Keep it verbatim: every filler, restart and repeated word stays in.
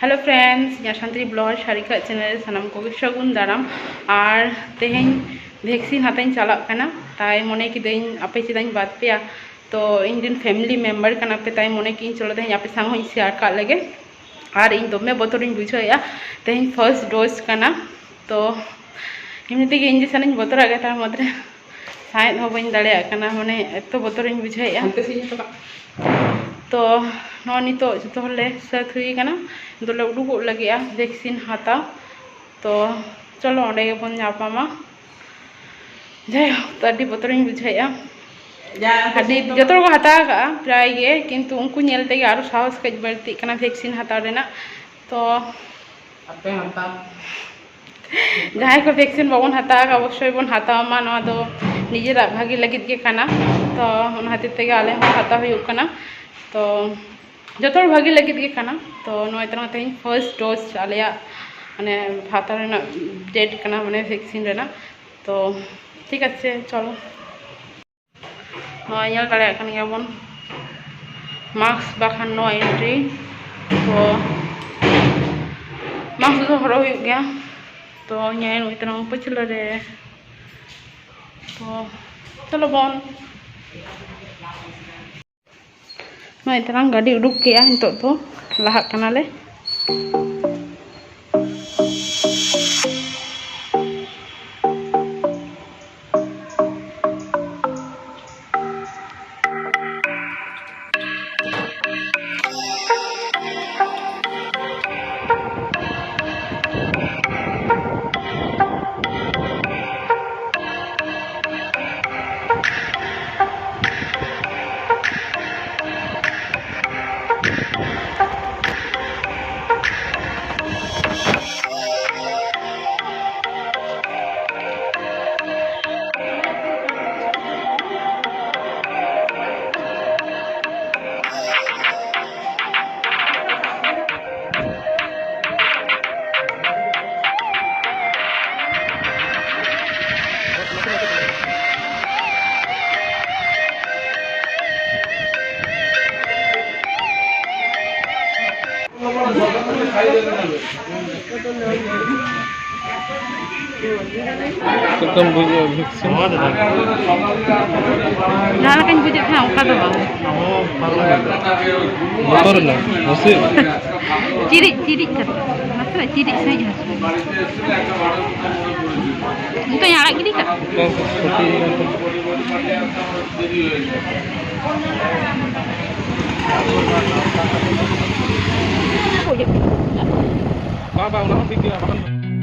Hello friends, ᱤᱧᱟᱹᱜ Santali blogger Sarika channel ᱨᱮ ᱥᱟᱱᱟᱢ ᱠᱚᱜᱮ ᱥᱟᱹᱜᱩᱱ ᱫᱟᱨᱟᱢ᱾ ᱟᱨ ᱛᱮᱦᱮᱧ ᱵᱷᱮᱠᱥᱤᱱ ᱦᱟᱛᱟᱧ ᱪᱟᱞᱟᱜ ᱠᱟᱱᱟ, ᱛᱟᱭ ᱢᱚᱱᱮ ᱠᱤᱫᱟᱹᱧ ᱟᱯᱮ ᱪᱮᱫᱟᱜ ᱤᱧ ᱵᱟᱫ ᱯᱮᱭᱟ᱾ ᱛᱚ ᱤᱧ ᱨᱮᱱ family member ᱠᱟᱱᱟ ᱯᱮ, ᱛᱟᱭ ᱢᱚᱱᱮ ᱠᱤᱫᱟᱹᱧ ᱪᱚᱞᱚ ᱛᱮᱦᱮᱧ ᱟᱯᱮ ᱥᱟᱶ ᱦᱚᱸᱧ share ᱠᱟᱜ ᱞᱮᱜᱮ᱾ ᱟᱨ ᱤᱧ ᱫᱚᱢᱮ ᱵᱚᱛᱚᱨᱤᱧ ᱵᱩᱡᱷᱟᱹᱣᱮᱫᱼᱟ, ᱛᱮᱦᱮᱧ first dose ᱠᱟᱱᱟ᱾ ᱛᱚ ᱮᱢᱱᱤ ᱛᱮᱜᱮ injection ᱤᱧ ᱵᱚᱛᱚᱨᱟᱜ ᱜᱮᱭᱟ, ᱛᱟᱨ ᱢᱚᱫᱽᱫᱷᱮ ᱨᱮ ᱥᱟᱸᱦᱮᱫ ᱦᱚᱸ ᱵᱟᱹᱧ ᱫᱟᱲᱮᱭᱟᱜ ᱠᱟᱱᱟ, ᱢᱟᱱᱮ ᱮᱛᱚ ᱵᱚᱛᱚᱨᱤᱧ ᱵᱩᱡᱷᱟᱹᱣᱮᱫᱼᱟ᱾ ᱦᱟᱱᱛᱮ ᱥᱮᱫ ᱤᱧ ᱦᱚᱴᱚ ᱠᱟᱜ᱾ ᱛᱚ ᱱᱚᱜᱼᱚᱭ ᱱᱤᱛᱚᱜ ᱡᱚᱛᱚ ᱦᱚᱲᱞᱮ ᱥᱟᱹᱛ ᱦᱩᱭ ᱠᱟᱱᱟ, ᱱᱤᱛᱚᱜ ᱞᱮ ᱩᱰᱩᱠᱚᱜ ᱞᱟᱹᱜᱤᱫᱼᱟ ᱵᱷᱮᱠᱥᱤᱱ ᱦᱟᱛᱟᱣ᱾ ᱛᱚ ᱪᱚᱞᱚ ᱚᱸᱰᱮ ᱜᱮᱵᱚᱱ ᱧᱟᱯᱟᱢᱟ᱾ ᱡᱟᱭᱦᱳᱠ, ᱛᱚ ᱟᱹᱰᱤ ᱵᱚᱛᱚᱨᱤᱧ ᱵᱩᱡᱷᱟᱹᱣᱮᱫᱼᱟ᱾ ᱡᱟ, ᱟᱹᱰᱤ ᱡᱚᱛᱚ ᱦᱚᱲ ᱠᱚ ᱦᱟᱛᱟᱣ ᱠᱟᱜᱼᱟ ᱯᱨᱟᱭ ᱜᱮ, ᱠᱤᱱᱛᱩ ᱩᱱᱠᱩ ᱧᱮᱞ ᱛᱮᱜᱮ ᱟᱨᱚ ᱥᱟᱦᱚᱥ ᱠᱟᱹᱡ ᱵᱟᱹᱲᱛᱤᱜ ᱠᱟᱱᱟ ᱵᱷᱮᱠᱥᱤᱱ ᱦᱟᱛᱟᱣ ᱨᱮᱱᱟᱜ᱾ ᱛᱚ ᱟᱯᱮ ᱦᱟᱛᱟᱣ᱾ ᱡᱟᱦᱟᱸᱭ ᱠᱚ ᱵᱷᱮᱠᱥᱤᱱ ᱵᱟᱵᱚᱱ ᱦᱟᱛᱟᱣ ᱠᱟᱜᱼᱟ, ᱚᱵᱚᱥᱥᱳᱭ ᱵᱚᱱ ᱦᱟᱛᱟᱣ ᱢᱟ, ᱱᱚᱣᱟ ᱫᱚ ᱱᱤᱡᱮᱨᱟᱜ ᱵᱷᱟᱹᱜᱤ ᱞᱟᱹᱜᱤᱫ ᱜᱮ ᱠᱟᱱᱟ᱾ ᱛᱚ ᱚᱱᱟ ᱠᱷᱟᱹᱛᱤᱨ ᱛᱮᱜᱮ ᱟᱞᱮ ᱦᱚᱸ ᱦᱟᱛᱟᱣ ᱦᱩᱭᱩᱜ ᱠᱟᱱᱟ᱾ ᱛᱚ ᱡᱚᱛᱚ ᱦᱚᱲ ᱵᱷᱟᱹᱜᱤ ᱞᱟᱹᱜᱤᱫ ᱜᱮ ᱠᱟᱱᱟ᱾ ᱛᱚ ᱱᱚᱜᱼᱚᱭ ᱛᱟᱞᱟᱝ ᱛᱮᱦᱮᱧ first dose ᱟᱞᱮᱭᱟᱜ ᱢᱟᱱᱮ ᱦᱟᱛᱟᱣ ᱨᱮᱱᱟᱜ date ᱠᱟᱱᱟ, ᱢᱟᱱᱮ ᱵᱷᱮᱠᱥᱤᱱ ᱨᱮᱱᱟᱜ᱾ ᱛᱚ ᱴᱷᱤᱠ ᱟᱪᱷᱮ, ᱪᱚᱞᱚ᱾ ᱱᱚᱜᱼᱚᱭ ᱧᱮᱞ ᱫᱟᱲᱮᱭᱟᱜ ᱠᱟᱱ ᱜᱮᱭᱟ ᱵᱚᱱ, mask ᱵᱟᱠᱷᱟᱱ no entry᱾ ᱛᱚ mask ᱫᱚ ᱦᱚᱨᱚᱜ ᱦᱩᱭᱩᱜ ᱜᱮᱭᱟ᱾ ᱛᱚ ᱧᱮᱞ ᱦᱩᱭᱩᱜ ᱛᱟᱞᱟᱝ ᱯᱟᱹᱪᱷᱞᱟᱹ ᱨᱮ᱾ ᱛᱚ ᱪᱚᱞᱚ ᱵᱚᱱ᱾ ᱱᱚᱜᱼᱚᱭ ᱛᱟᱞᱟᱝ ᱜᱟᱹᱰᱤ ᱩᱰᱩᱠ ᱠᱮᱜᱼᱟ, ᱱᱤᱛᱚᱜ ᱫᱚ ᱞᱟᱦᱟᱜ ᱠᱟᱱᱟᱞᱮ᱾ ᱪᱮᱫ ᱞᱮᱠᱟᱢ ᱵᱩᱡᱮᱫᱼᱟ ᱵᱷᱮᱠᱥᱤᱱ? ᱡᱟᱦᱟᱸ ᱞᱮᱠᱟᱧ ᱵᱩᱡᱮᱫ ᱛᱟᱦᱮᱸᱫ, ᱚᱱᱠᱟ ᱫᱚ ᱵᱟᱝ᱾ ᱵᱚᱛᱚᱨ ᱮᱱᱟ ᱱᱟᱥᱮ? ᱪᱤᱨᱤᱡ ᱪᱤᱨᱤᱡ ᱠᱟᱛᱮ, ᱱᱟᱥᱮᱱᱟᱜ ᱪᱤᱨᱤᱡ ᱥᱟᱺᱦᱤᱡ ᱦᱟᱹᱥᱩ᱾ ᱱᱤᱛᱚᱜ ᱤᱧ ᱟᱲᱟᱜ ᱜᱤᱰᱤ ᱠᱟᱜ᱾ ᱵᱟᱝ, ᱵᱟᱝ, ᱚᱱᱟ ᱦᱚᱸ ᱴᱷᱤᱠ ᱜᱮᱭᱟ, ᱵᱟᱠᱷᱟᱱ